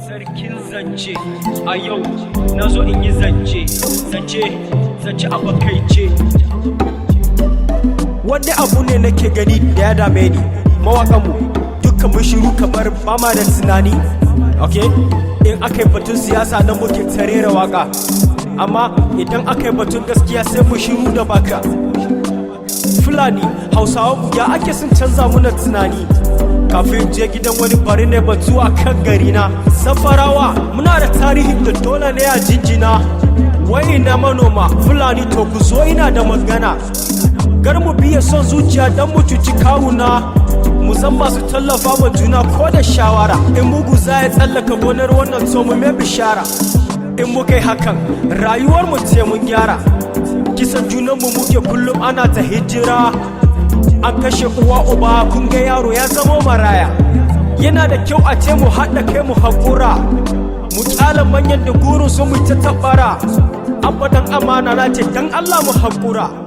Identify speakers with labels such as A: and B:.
A: Sarkin zance, a yau na zo in yi zance, zance, zance a bakaice. Wani abu ne nake gani da ya dame ni. Mawaƙanmu dukkan mun shiru kamar mama da tunani. Ok, in aka yi batun siyasa nan muke tarera waka, amma idan aka yi batun gaskiya sai mu shiru da baka. Fulani, Hausawa mu, ya ake sun canza muna tunani? Kafin je gidan wani, bari ne batu a kan garina Zamfarawa. Muna da tarihin da dole ne a jinjina. Wai na manoma Fulani, to ku zo, ina da magana. Gar mu biya son zuciya don mu cuci kawuna. Mu zan masu tallafa wa juna ko da shawara. In mugu za ya tsallaka gonar wannan, to mu mai bishara. In muka yi hakan, rayuwar mu ce mun gyara. Kisan junanmu muke kullum, ana ta hijira, an kashe uwa uba, kun ga yaro ya zama maraya. Yana da kyau a ce mu haɗa kai, mu haƙura, mu ƙyala manyan da gurin su mu ta taɓara. Abadan amana na ce, dan Allah mu haƙura.